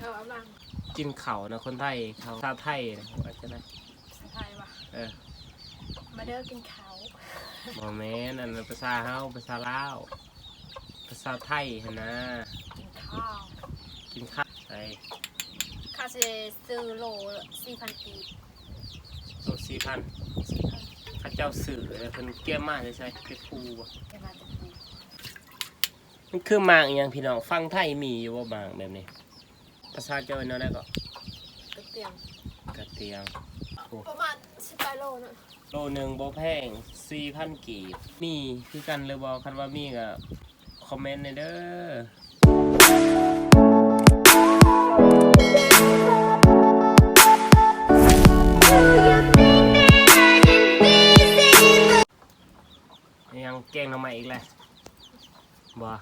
ເອີ ເອົາຫຼັງ ກິນເຂົ້ານະ ຄົນໄທເຂົາ ພາສາໄທນະ ວ່າຈັ່ງໃດ? ພາສາໄທຫວາ? ເອີ ມາເດີກິນເຂົ້າ. ບໍ່ແມ່ນ ອັນນັ້ນພາສາເຮົາ ພາສາລາວ ພາສາໄທຫັ້ນນາ. ກິນເຂົ້າ ກິນເຂົ້າ. ໄປ ຂ້າຊິຊື້ໂລສີ່ພັນກີບ. ໂລສີ່ພັນ ສີ່ພັນ. ເຂົາເຈົ້າຊື້ແລ້ວເພິ່ນເກັບມາແຕ່ໃສ? ແຕ່ພູບໍ່? ເກັບມາແຕ່ພູ. ມັນຄືໝາກອີ່ຫຍັງພີ່ນ້ອງ? ຝັ່ງໄທມີຢູ່ບໍ່ໝາກແບບນີ້? ພາສາເຈົ້າເອີ້ນແນວໃດເກາະ? ກະຕຽງ. ກະຕຽງ. ໂອ້ ປະມານສິບປາຍໂລເນາະ. ໂລໜຶ່ງບໍ່ແພງ ສີ່ພັນກີບ. ມີຄືກັນຫຼືບໍ່? ຄັນວ່າມີກະຄອມເມັນແດ່ເດີ. ອີ່ຫຍັງ ແກງໜໍ່ໄມ້ອີກແລ້ວບໍ່?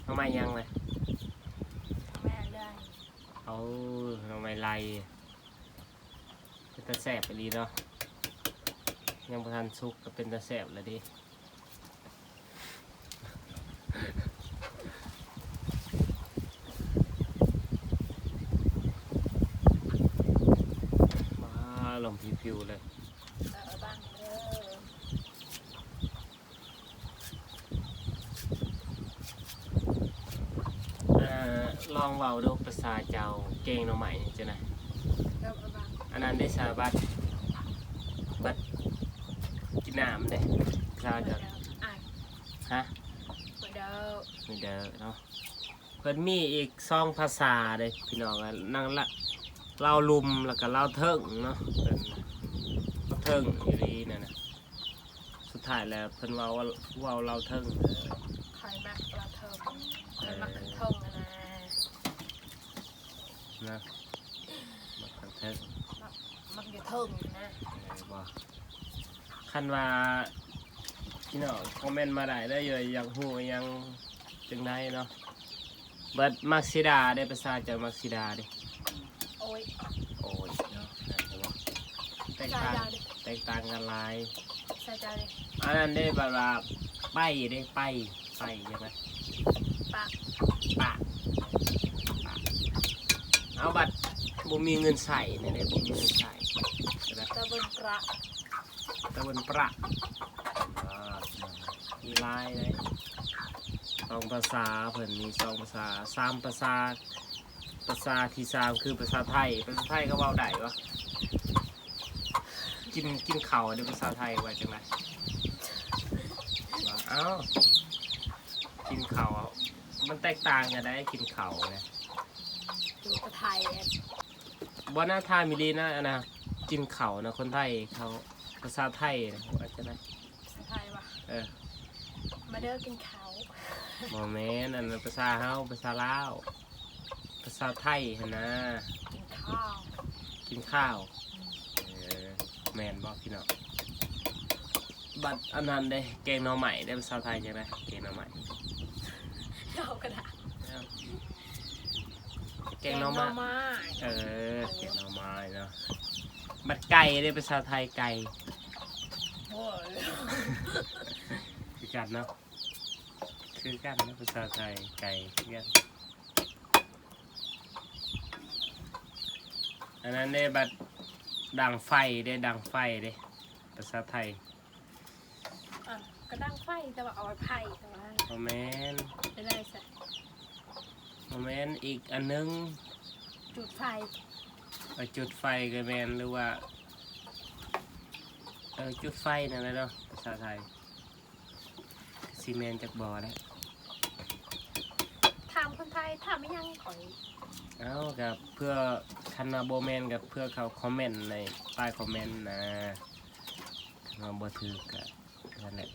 ໜໍ່ໄມ້ຫຍັງແຫຼະ? ໜໍ່ໄມ້ເລື່ອຍ. ເອົາ ໜໍ່ໄມ້ໄລ່. ເປັນຕາແຊບອີ່ຫຼີເນາະ. ຍັງບໍ່ທັນສຸກກໍເປັນຕາແຊບແລ້ວເດ້. ມາ ລົມພິວໆເລີຍ. ເອີ ບັງເດີ. ເອີ ລອງເວົ້າດູພາສາເຈົ້າ ແກງໜໍ່ໄມ້ຈັ່ງໃດ? ເອີ ບັງ. ອັນນັ້ນເດ້ສາ ບັດ ບັດກິນນ້ຳເດ້ ພາສາເຈົ້າ. ຮະ? ເດີ ເດີເນາະ. ເພິ່ນມີອີກສອງພາສາເດ້ພີ່ນ້ອງ ນາງລະ ລາວລຸ່ມ ແລ້ວກະລາວເທິງເນາະ. ເພິ່ນລາວເທິງອີ່ຫຼີນັ້ນນະ. ສຸດທ້າຍແລ້ວເພິ່ນເວົ້າ ເວົ້າລາວເທິງເດີ. ຂ້ອຍມັກລາວເທິງ ຂ້ອຍມັກເທິງຫັ້ນນະ. ນະ ມັກທາງເທິງ ມັກ ມັກຢູ່ເທິງນະ. ເອີ ບໍ່ ຄັນວ່າພີ່ນ້ອງຄອມເມັນມາໄດ້ເດີ ຢາກຮູ້ຫຍັງຈັ່ງໃດເນາະ. ບັດມັກສີດາເດ້ ພາສາເຈົ້າມັກສີດາເດ້? ໂອ້ຍ. ໂອ້ຍເນາະ. ແຕກຕ່າງ ແຕກຕ່າງກັນຫຼາຍ. ພາສາເຈົ້າເດ້? ອັນນັ້ນເດ້ ແບບວ່າໄປເດ້ ໄປ ໄປຈັ່ງໃດ? ປະ ປະ ປະ. ເອົາ ບັດບໍ່ມີເງິນໃຊ້ນີ້ເດ້ ບໍ່ມີເງິນໃຊ້. ຕະເບິ່ນປະ ຕະເບິ່ນປະ. ອ່າ ມີຫຼາຍເດ້ ສອງພາສາ ເພິ່ນມີສອງພາສາ ສາມພາສາ. ພາສາທີສາມຄືພາສາໄທ. ພາສາໄທເຂົາເວົ້າໄດ້ບໍ່? ກິນ ກິນເຂົ້າເດ້ ພາສາໄທວ່າຈັ່ງໃດ? ເອົ້າ ກິນເຂົ້າ ມັນແຕກຕ່າງກັນໃດ໋ ກິນເຂົ້າເນຍ. ກິນກະໄທ ບໍ່ນະ ຖາມອີ່ຫຼີນະ ອັນນະ ກິນເຂົ້ານະ ຄົນໄທເຂົາ ພາສາໄທນະ ວ່າຈັ່ງໃດ? ພາສາໄທຫວາ? ເອີ ມາເດີກິນເຂົ້າ. ບໍ່ແມ່ນ ອັນນັ້ນພາສາເຮົາ ພາສາລາວ ພາສາໄທຫັ້ນນາ. ກິນເຂົ້າ ກິນເຂົ້າ. ອືມ ເອີ ແມ່ນບໍ່ພີ່ນ້ອງ? ບັດອັນນັ້ນເດ້ ແກງໜໍ່ໄມ້ເດ້ ພາສາໄທຈັ່ງໃດ? ແກງໜໍ່ໄມ້ ເຮົາກໍໄດ້ ແກງໜໍ່ໄມ້ ແກງໜໍ່ໄມ້ ເອີ ແກງໜໍ່ໄມ້ເນາະ. ບັດໄກ່ເດ້ ພາສາໄທໄກ່ ໂອ້ຍ ຄືກັນເນາະ. ຄືກັນເນາະ ພາສາໄທໄກ່ຄືກັນ. ອັນນັ້ນເດ້ ບັດດັງໄຟເດ້ ດັງໄຟເດ້ ພາສາໄທ. ອ່ະ ກໍດັງໄຟ ແຕ່ວ່າເອົາໄມ້ໄຜ່ ແຕ່ວ່າ ບໍ່ແມ່ນ ເປັນໄດ້ຊະ ບໍ່ແມ່ນ ອີກອັນໜຶ່ງ ຈູດໄຟ. ເອີ ຈູດໄຟກໍແມ່ນ ຫຼືວ່າ ເອີ ຈູດໄຟນັ້ນແຫຼະເນາະ ພາສາໄທ. ຊິແມ່ນຈັກບໍ່ແຫຼະ? ຖາມຄົນໄທ ຖາມອີ່ຫຍັງຂ້ອຍ? ເອົ້າ ກໍເພື່ອ ຄັນວ່າບໍ່ແມ່ນກໍເພື່ອເຂົາຄອມເມັນໃນໃຕ້ຄອມເມັນນະ ຄັນວ່າບໍ່ຖືກກໍນັ້ນແຫຼະ.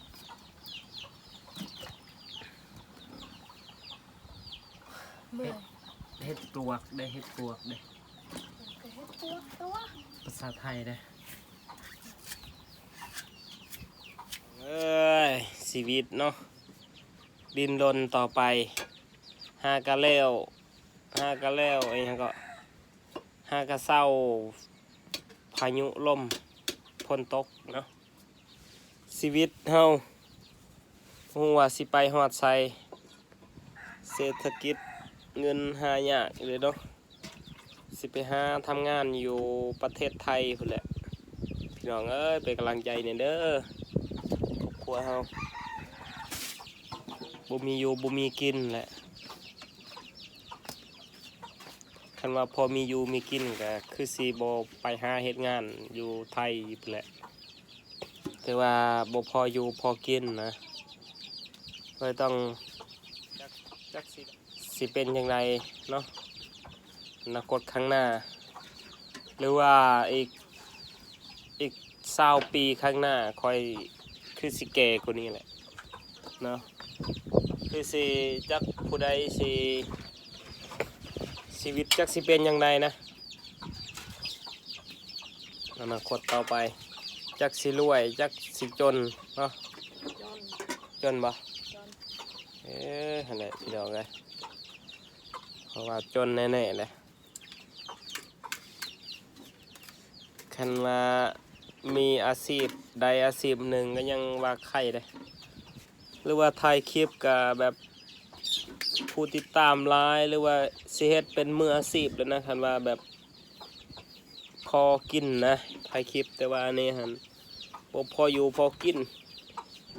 ເມື່ອຍ ເຫັດ ເຫັດປວກເດ້ ເຫັດປວກເດ້ ກໍເຫັດປວກຕົວະ ພາສາໄທເດ້. ເອີຍ ຊີວິດເນາະ ດີ້ນລົນຕໍ່ໄປ ຫາກະແລ້ວ ຫາກະແລ້ວ ອີ່ຫຍັງເກາະ ຫາກະເຊົາ ພາຍຸລົມ ຝົນຕົກເນາະ. ຊີວິດເຮົາ ບໍ່ຮູ້ວ່າຊິໄປຮອດໃສ ເສດຖະກິດ ເງິນຫາຍາກເດ້ເນາະ ຊິໄປຫາທຳງານຢູ່ປະເທດໄທພຸ້ນແຫຼະ. ພີ່ນ້ອງເອີຍ ເປັນກຳລັງໃຈແດ່ເດີ ຄອບຄົວເຮົາ ບໍ່ມີຢູ່ບໍ່ມີກິນແຫຼະ. ຄັນວ່າພໍມີຢູ່ມີກິນ ກໍຄືຊິບໍ່ໄປຫາເຮັດງານຢູ່ໄທພຸ້ນແຫຼະ ແຕ່ວ່າບໍ່ພໍຢູ່ພໍກິນນະ ກໍຕ້ອງ ຈັກ ຈັກຊິ ຊິເປັນຈັ່ງໃດເນາະ ອະນາຄົດຂ້າງໜ້າ ຫຼືວ່າອີກ ອີກຊາວປີຂ້າງໜ້າ ຂ້ອຍຄືຊິແກ່ກວ່ານີ້ແຫຼະເນາະ ຄືຊິ ຈັກຜູ້ໃດຊິ ຊີວິດຈັກຊິເປັນຈັ່ງໃດນະ ອະນາຄົດຕໍ່ໄປ ຈັກຊິລວຍ ຈັກຊິຈົນເນາະ. ຈົນ ຈົນບໍ່? ຈົນ ເອີ ຫັ້ນແຫຼະ ພີ່ນ້ອງເອີຍ ເພາະວ່າຈົນແນ່ໆແຫຼະ. ຄັນວ່າມີອາຊີບໃດອາຊີບໜຶ່ງກໍຍັງວ່າໄຄເດ້ ຫຼືວ່າຖ່າຍຄລິບກໍແບບຜູ້ຕິດຕາມຫຼາຍ ຫຼືວ່າຊິເຮັດເປັນມືອາຊີບແລ້ວນະ. ຄັນວ່າແບບພໍກິນນະ ຖ່າຍຄລິບ ແຕ່ວ່າອັນນີ້ຫັ້ນບໍ່ພໍຢູ່ພໍກິນ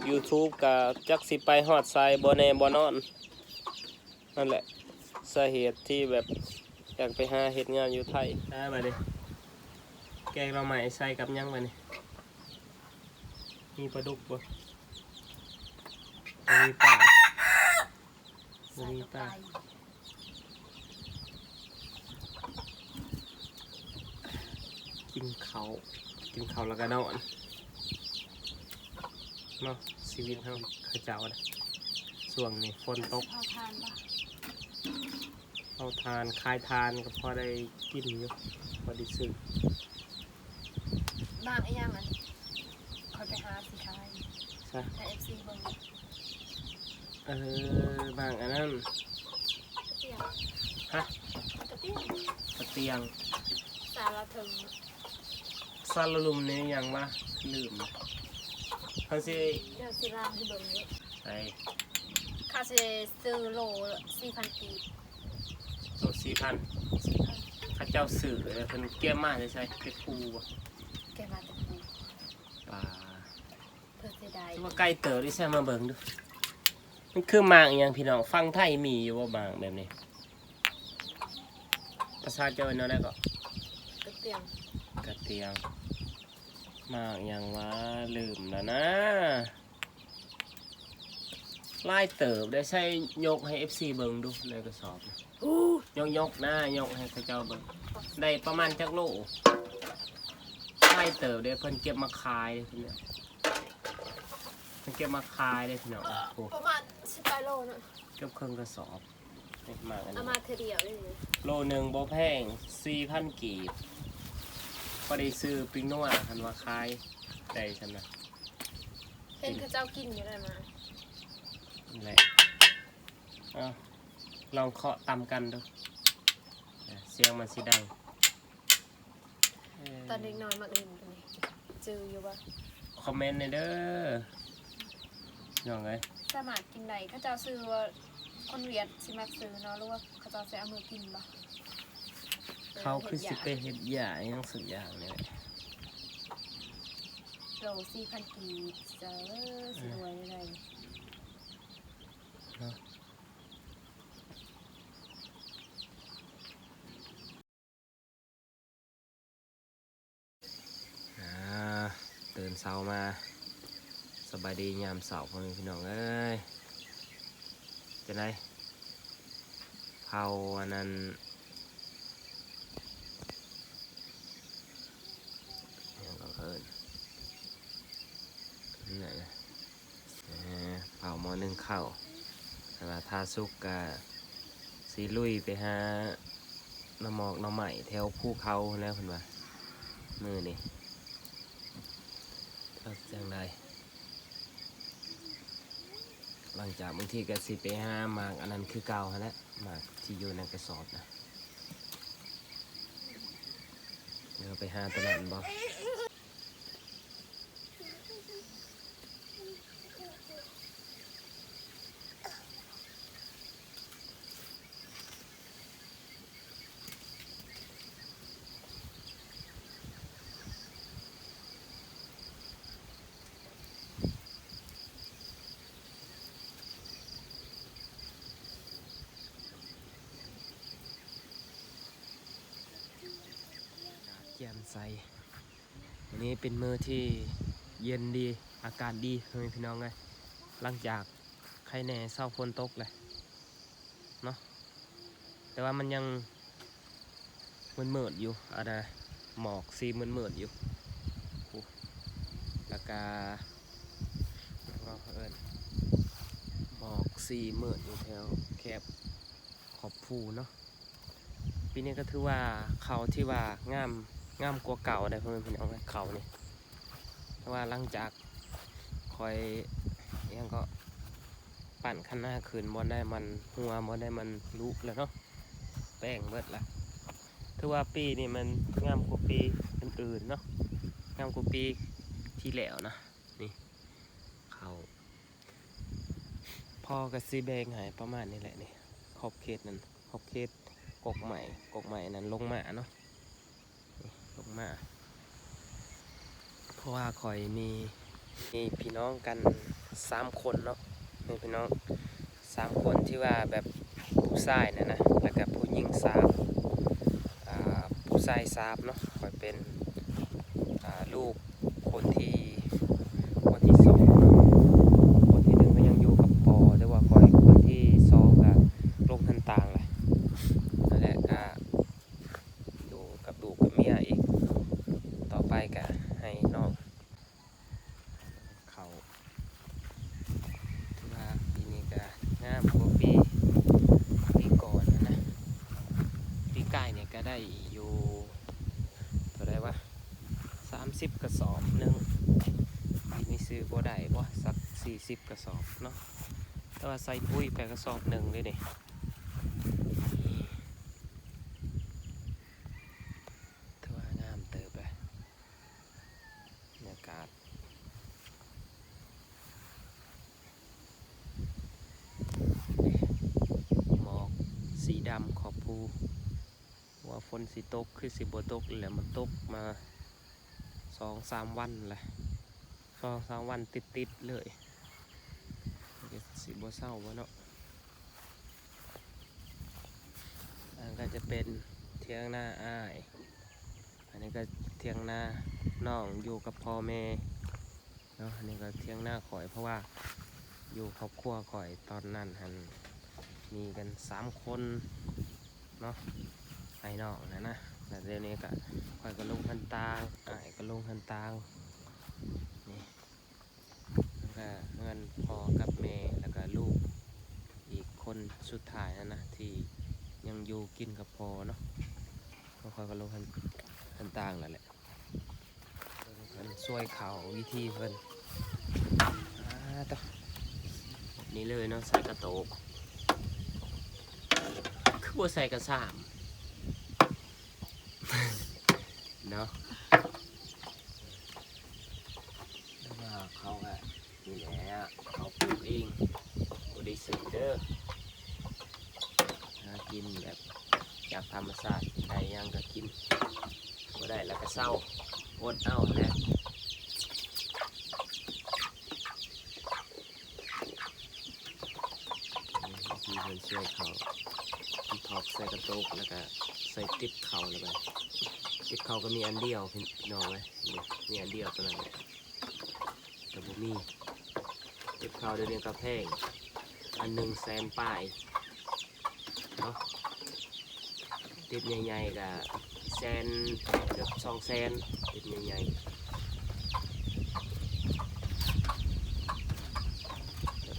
ຢູທູບກໍຈັກຊິໄປຮອດໃສ ບໍ່ແນ່ບໍ່ນອນ. ນັ້ນແຫຼະສາເຫດທີ່ແບບຢາກໄປຫາເຮັດງານຢູ່ໄທ. ອ່າ ບາດນີ້ແກງໜໍ່ໄມ້ໃສ່ກັບຫຍັງບາດນີ້? ມີປາດຸກບໍ່? ບໍ່ມີປາ ບໍ່ມີປາ. ກິນເຂົ້າ ກິນເຂົ້າແລ້ວກໍນອນເນາະ ຊີວິດເຮົາ ເຂົາເຈົ້ານະ ຊ່ວງນີ້ຝົນຕົກ ເຜົາຖ່ານບໍ່? ເຜົາຖ່ານ ຂາຍຖ່ານກໍພໍໄດ້ກິນຢູ່ ພໍໄດ້ຊື້. ບາງອີ່ຫຍັງນັ້ນ ຂ້ອຍໄປຫາຊິຂາຍ ໃສ່ ໃຫ້ເອັຟຊີເບິ່ງ. ເອີ ບາງອັນນັ້ນ ກະຕຽງ ຮະ? ກະຕຽງ ກະຕຽງ ສາລະເຖິງ ສາລະລຸ່ມນີ້ຫຍັງວະ? ລືມ ເຮົາຊິ ດຽວຊິລາງໃຫ້ເບິ່ງຢູ່ ໃສ ຂ້າຊິຊື້ໂລສີ່ພັນກີບ ໂລສີ່ພັນ ສີ່ພັນ ເຂົາເຈົ້າຊື້ແລ້ວເພິ່ນເກັບມາແຕ່ໃສ? ແຕ່ພູບໍ່? ເກັບມາແຕ່ພູ ປາ ເພື່ອເສຍດາຍ ຖືວ່າໄກເຕີບເດ້. ໃສ່ມາເບິ່ງດູ ມັນຄືໝາກອີ່ຫຍັງພີ່ນ້ອງ? ຝັ່ງໄທມີຢູ່ບໍ່ໝາກແບບນີ້? ພາສາເຈົ້າເອີ້ນແນວໃດເກາະ? ກະຕຽງ ກະຕຽງ ໝາກຫຍັງວະ? ລືມແລ້ວນະ ຫຼາຍເຕີບເດ້. ໃສ່ຍົກໃຫ້ເອັຟຊີເບິ່ງດູ ໃນກະສອບນະ ຍົກໆນະ ຍົກໃຫ້ເຂົາເຈົ້າເບິ່ງ ໄດ້ປະມານຈັກໂລ? ຫຼາຍເຕີບເດ້ ເພິ່ນເກັບມາຂາຍເດ້ ເພິ່ນເນາະ ເພິ່ນເກັບມາຂາຍເດ້ພີ່ນ້ອງ. ໂອ້ ປະມານສິບປາຍໂລເນາະ ເກືອບເຄິ່ງກະສອບ. ນີ້ ມາອັນນີ້ ເອົາມາເທື່ອດຽວເລີຍ ໂລໜຶ່ງບໍ່ແພງ ສີ່ພັນກີບ ພໍໄດ້ຊື້ປີ້ງນົວ ຄັນວ່າຂາຍໄດ້ຊັ້ນນະ. ເຫັນເຂົາເຈົ້າກິນຢູ່ໄດ້ມາ ນັ້ນແຫຼະ ເອົາ ລອງເຄາະຕຳກັນດູ ສຽງມັນຊິດັງ. ຕອນເດັກນ້ອຍມັກຫຼິ້ນໂຕນີ້ ຈື່ຢູ່ບໍ່? ຄອມເມັນແດ່ເດີນ້ອງເອີຍ ສາມາດກິນໄດ້. ເຂົາເຈົ້າຊື້ວ່າ ຄົນຫວຽດຊິມັກຊື້ເນາະ ຫຼືວ່າເຂົາເຈົ້າຊິເອົາມືກິນບໍ່? ເຂົາຄືຊິໄປເຮັດຢາອີ່ຫຍັງສັກຢ່າງນີ້ແຫຼະ. ໂລສີ່ພັນກີບ ເຈົ້າເອີຍ ຊິລວຍແນວໃດເນາະ. ອ່າ ຕື່ນເຊົ້າມາ ສະບາຍດີຍາມເຊົ້າ ພໍ່ແມ່ພີ່ນ້ອງເອີຍ. ຈັ່ງໃດ ເຜົາອັນນັ້ນ ຫຍັງກໍເອີ້ນ ນັ້ນແຫຼະ ເອີ ເຜົາໝໍ້ໜຶ້ງເຂົ້າ ຖ້າວ່າຖ້າສຸກກະຊິລຸຍໄປຫາໜໍ່ໝອກໜໍ່ໄມ້ແຖວພູເຂົາຫັ້ນແຫຼະເພິ່ນວ່າ ມື້ນີ້ ຈັກຈັ່ງໃດ. ຫຼັງຈາກບາງທີກໍຊິໄປຫາໝາກອັນນັ້ນຄືເກົ່າຫັ້ນແຫຼະ ໝາກທີ່ຢູ່ໃນກະສອບນະ ເອີ ໄປຫາໂຕນັ້ນບໍ່? ແຈ່ມໃສ. ມື້ນີ້ເປັນມື້ທີ່ເຢັນດີ ອາກາດດີ ພໍ່ແມ່ພີ່ນ້ອງເອີຍ, ຫຼັງຈາກໄຄແນ່ເຊົາຝົນຕົກແລ້ວເນາະ, ແຕ່ວ່າມັນຍັງມືດໆຢູ່ ອັນນ່າ ໝອກສີມືດໆຢູ່ ແລ້ວກະ ເອີ້ນ ໝອກສີມືດຢູ່ແຖວແຄບຂອບພູເນາະ. ປີນີ້ກໍຖືວ່າເຂົ້າທີ່ວ່າງາມ ງາມກວ່າເກົ່າໄດ໋ ພໍ່ແມ່ພີ່ນ້ອງເອີຍ ເຂົ້ານີ້. ແຕ່ວ່າຫຼັງຈາກຂ້ອຍ ອີຫຍັງເກາະ ປັ້ນຄັນນາຂຶ້ນ ບ່ອນໃດມັນຮົ່ວ ບ່ອນໃດມັນຫຼຸແລ້ວເນາະ ແປ້ງເບິດລະ. ຖືວ່າປີນີ້ມັນງາມກວ່າປີອື່ນໆເນາະ, ງາມກວ່າປີທີ່ແລ້ວນະ. ນີ້ເຂົ້າ ພໍ່ກໍຊິແບ່ງໃຫ້ປະມານນີ້ແຫຼະນີ້ ຂອບເຂດນັ້ນ ຂອບເຂດກົກໄມ້ ກົກໄມ້ນັ້ນລົງມາເນາະ ນີ້ລົງມາ ເພາະວ່າຂ້ອຍມີ ມີພີ່ນ້ອງກັນສາມຄົນເນາະ ມີພີ່ນ້ອງສາມຄົນ ທີ່ວ່າແບບຜູ້ຊາຍນັ້ນນະ ແລ້ວກໍຜູ້ຍິງສາມ ອ່າ ຜູ້ຊາຍສາມເນາະ. ຂ້ອຍເປັນ ອ່າ ລູກ ຄົນທີ ຄົນທີສອງເນາະ, ຄົນທີໜຶ່ງກໍຍັງຢູ່ກັບພໍ່ ແຕ່ວ່າຂ້ອຍຄົນທີສອງກໍລົງເຮືອນຕ່າງແຫຼະ. ນັ້ນແຫຼະ ກໍຢູ່ກັບລູກກັບເມຍອີກ, ຕໍ່ໄປກໍໃຫ້ນ້ອງເຂົ້າ. ຖືວ່າປີນີ້ກໍງາມກວ່າປີ ປີກ່ອນນະ, ປີກາຍນີ້ກໍໄດ້ຢູ່ ເທົ່າໃດວະ ສາມສິບກະສອບໜຶ່ງ ນີ້ຊື່ບໍ່ໄດ້ບໍ່ ສັກສີ່ສິບກະສອບເນາະ, ແຕ່ວ່າໃສ່ປຸ໋ຍໄປກະສອບໜຶ່ງເລີຍເດ້. ຖືວ່າງາມເຕີບເລີຍ ບັນຍາກາດ ໝອກສີດຳຂອບພູ. ວ່າຝົນຊິຕົກ ຄືຊິບໍ່ຕົກແຫຼະ, ມັນຕົກມາສອງສາມວັນແຫຼະ, ສອງສາມວັນຕິດໆເລີຍ, ມັນກໍຊິບໍ່ເຊົາບໍ່ເນາະ. ອັນນັ້ນກໍຈະເປັນຖຽງນາອ້າຍ, ອັນນີ້ກໍຖຽງນານ້ອງ ຢູ່ກັບພໍ່ແມ່ ເນາະ. ອັນນີ້ກໍຖຽງນາຂ້ອຍ ເພາະວ່າຢູ່ຄອບຄົວຂ້ອຍຕອນນັ້ນຫັ້ນ ມີກັນສາມຄົນເນາະ ອ້າຍນ້ອງຫັ້ນນະ. ແລ້ວດຽວນີ້ກໍ ຂ້ອຍກໍລົງເຮືອນຕ່າງ ອ້າຍກໍລົງເຮືອນຕ່າງ ນີ້ ແລ້ວກໍເຮືອນພໍ່ກັບແມ່ ແລ້ວກໍລູກອີກຄົນສຸດທ້າຍຫັ້ນນະ ທີ່ຍັງຢູ່ກິນກັບພໍ່ເນາະ. ແລ້ວຂ້ອຍກໍລົງເຮືອນ ເຮືອນຕ່າງແລ້ວແຫຼະ. ເພິ່ນຊ່ວຍເຂົ້າ ວິທີເພິ່ນ ອ່າ ຕະ ນີ້ເລີຍເນາະ ໃສ່ກະໂຕກ. ຄືບໍ່ໃສ່ກະຊາມເນາະ? ວ່າເຂົາກະ ນີ້ແຫຼະ ເຂົາປູກເອງ ບໍ່ໄດ້ຊື້ເດີ. ຫາກິນແບບຈາກທຳມະຊາດ ໄດ້ຫຍັງກໍກິນ ບໍ່ໄດ້ແລ້ວກໍເຊົາ ອົດເອົາແຫຼະ. ນີ້ ວິທີເພິ່ນຊ່ວຍເຂົ້າ ມັນຖອກໃສ່ກະໂຕກ ແລ້ວກໍໃສ່ຕິບເຂົ້າ ແລ້ວກໍຕິບເຂົ້າກໍມີອັນດຽວ ພີ່ນ້ອງເອີຍ ນີ້ ມີອັນດຽວເທົ່ານັ້ນແຫຼະ. ກໍບໍ່ມີ ຕິບເຂົ້າດຽວນີ້ກໍແພງ ອັນໜຶ່ງແສນປາຍເນາະ. ຕິບໃຫຍ່ໆກໍແສນເກືອບສອງແສນ ຕິບໃຫຍ່ໆ.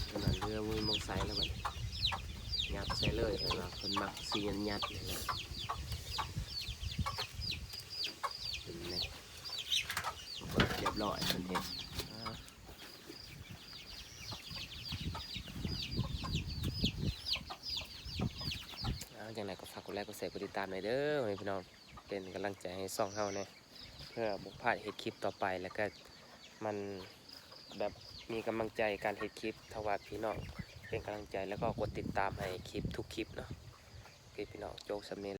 ຂະໜາດເຮືອບໍ່ມີໝ່ອງໃສ່ແລ້ວບັດນີ້ ຍັດໃສ່ເລີຍ ເພິ່ນວ່າເພິ່ນມັກຊິຍັດໆນີ້ແຫຼະ. ເຫັນໄໝ? ລຽບຮ້ອຍ ເພິ່ນເຮັດ ເອົາ ຈັ່ງໃດກໍຝາກກົດໄລ ກົດແຊ ກົດຕິດຕາມແດ່ເດີ ພໍ່ແມ່ພີ່ນ້ອງ ເປັນກຳລັງໃຈໃຫ້ຊ່ອງເຮົາແດ່ ເພື່ອບໍ່ພາດເຮັດຄລິບຕໍ່ໄປ ແລ້ວກໍມັນແບບມີກຳລັງໃຈການເຮັດຄລິບ. ຖ້າວ່າພີ່ນ້ອງເປັນກຳລັງໃຈ ແລ້ວກໍກົດຕິດຕາມໃຫ້ຄລິບທຸກຄລິບເນາະ. ໂອເຄ ພີ່ນ້ອງ ຈົບສ່ຳນີ້